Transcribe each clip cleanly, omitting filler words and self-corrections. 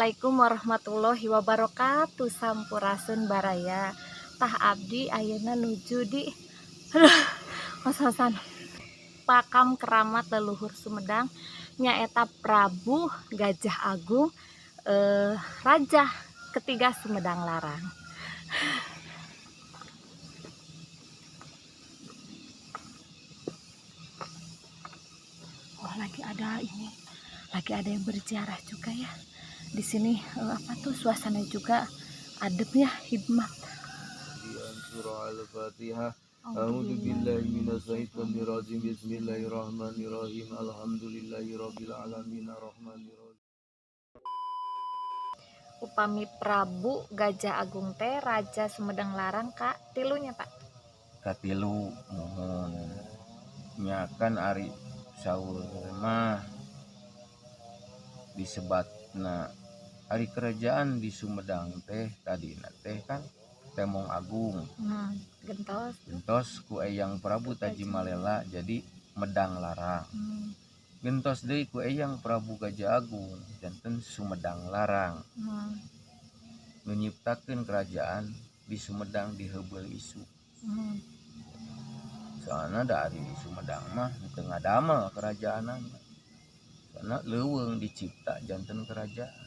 Assalamualaikum warahmatullahi wabarakatuh. Sampurasun baraya. Tah, abdi ayeuna nuju di, aduh, ngos-ngosan, pakam keramat leluhur Sumedang, nyaeta Prabu Gajah Agung, raja ketiga Sumedang Larang. Oh, lagi ada ini, lagi ada yang berziarah juga ya di sini. Apa tuh, suasana juga adem ya, hikmat. Surah Al-Fatihah. A'udzu billahi minasyaitonir rajim. Bismillahirrahmanirrahim. Alhamdulillahirabbil alamin arrahmanirrahim. Upami Prabu Gajah Agung teh Raja Sumedang Larang katilu nya, Pak? Katilu, muhun. Nya kan ari saur mah disebatna ari kerajaan di Sumedang teh tadina teh kan Temong Agung. Gentos. Gentos ku Eyang Prabu Tajimalela jadi Medang Larang. Gentos deui ku Eyang Prabu Gajah Agung janten Sumedang Larang. Nu nyiptakeun kerajaan di Sumedang di heubeul isu. Soalna da ari di Sumedang mah teu ngadamel kerajaanana, soalna leuweung dicipta janten kerajaan.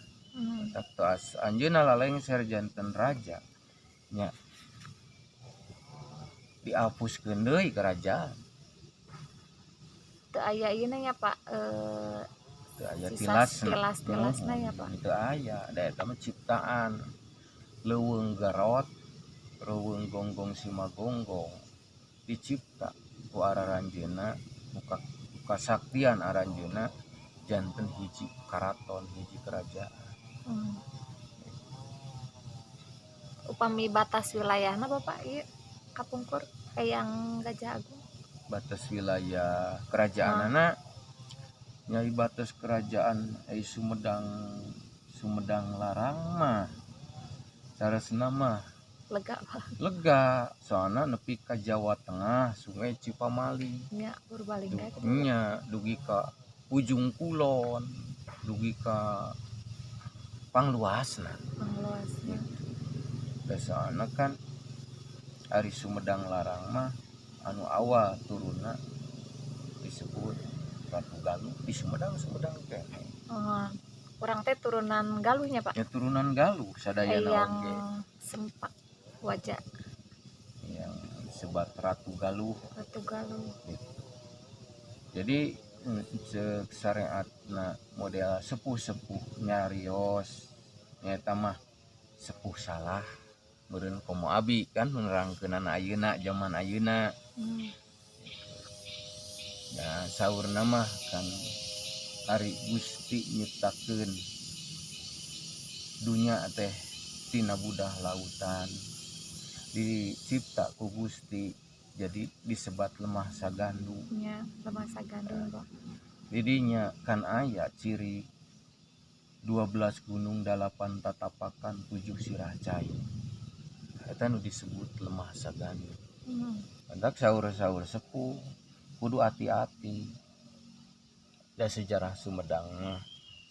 Tak tos anjeunna lalengser janten raja nya, dihapuskeun deui kerajaan. Teu aya ieu nya, Pak, Teu aya sisa tilasna. Tilas-tilasna ya, Pak? Teu aya da, eta mah ciptaan leuweung Garot, leuweung Gonggong Simagonggong, dicipta ku aranjeunna, ku kasaktian aranjeunna janten hiji karaton, hiji kerajaan. Upami batas wilayahna, Bapak, ieu kapungkur Eyang Gajah Agung? Batas wilayah kerajaan nyai, batas kerajaan Sumedang, Sumedang Larang mah saleresna mah lega, Pak. Lega, soalnya nepi ka Jawa Tengah, Sungai Cipamali. Nya, Purbalingga gitu. Nya, dugi ka ujung kulon, dugi ka pangluasna. Pangluasna. Da soalna kan ari Sumedang Larang mah anu awal turunna disebut Ratu Galuh di Sumedang, Sumedang keneh. Oh, urang teh turunan Galuhnya, Pak? Ya, turunan Galuh sadayana. Eyang Oge Sempak Wajah. Yang disebat Ratu Galuh. Ratu Galuh. Gitu. Jadi cek syariatna model sepuh-sepuh nyarios nyata mah sepuh salah meureun, komo abi kan menerangkeunana ayeuna, zaman ayeuna. Ya, saurna mah kan ari Gusti nyiptakeun dunya teh tina budah lautan, dicipta ku Gusti jadi disebat lemah sagandu. Nya, lemah sagandu, Pak. Didinya kan aya ciri 12 gunung, 8 tatapakan, 7 sirah cai, eta nu disebut lemah sagandu. Matak saur-saur sepuh kudu hati-hati da sejarah Sumedang mah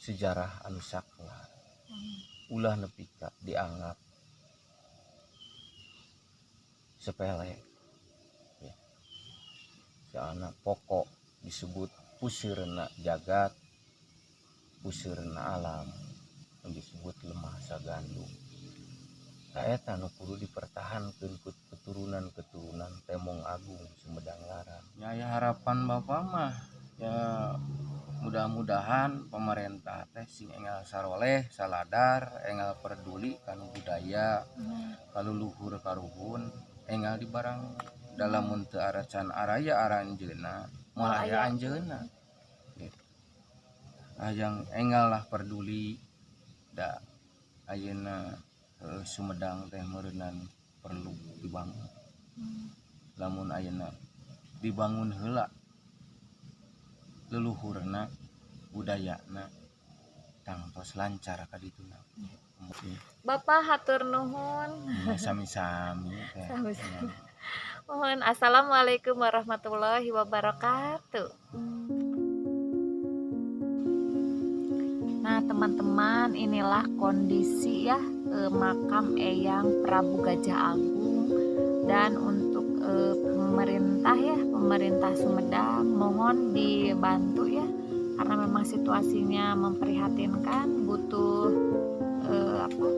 sejarah anu sakral. Ulah nepi ka dianggap sepele ya. Soalna pokok disebut puseurna jagat, puseurna alam yang disebut lemah sagandu. Nah, eta nu kudu dipertahankeun ku keturunan-keturunan Temong Agung Sumedang Larang. Ya, ya harapan Bapak mah ya mudah-mudahan pemerintah teh sing enggal saroleh saladar, enggal peduli kanu budaya, kaluhur karuhun, enggal di barang dalam mun teu aracan araya aranjeunna, moal aya anjeunna gitu. Hayang enggal lah peduli da ayeuna, Sumedang teh meureunan perlu dibangun. Lamun ayeuna dibangun heula leluhurna, budayana, tangtos lancar ka dituna. Bapak, hatur nuhun. Ya, sami-sami teh. Sami-sami. Mohon, assalamualaikum warahmatullahi wabarakatuh. Nah, Teman-teman, inilah kondisi ya makam Eyang Prabu Gajah Agung. Dan untuk pemerintah ya, pemerintah Sumedang mohon dibantu ya, karena memang situasinya memprihatinkan, butuh apa?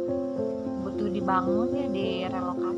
Butuh dibangun ya, direlokasi.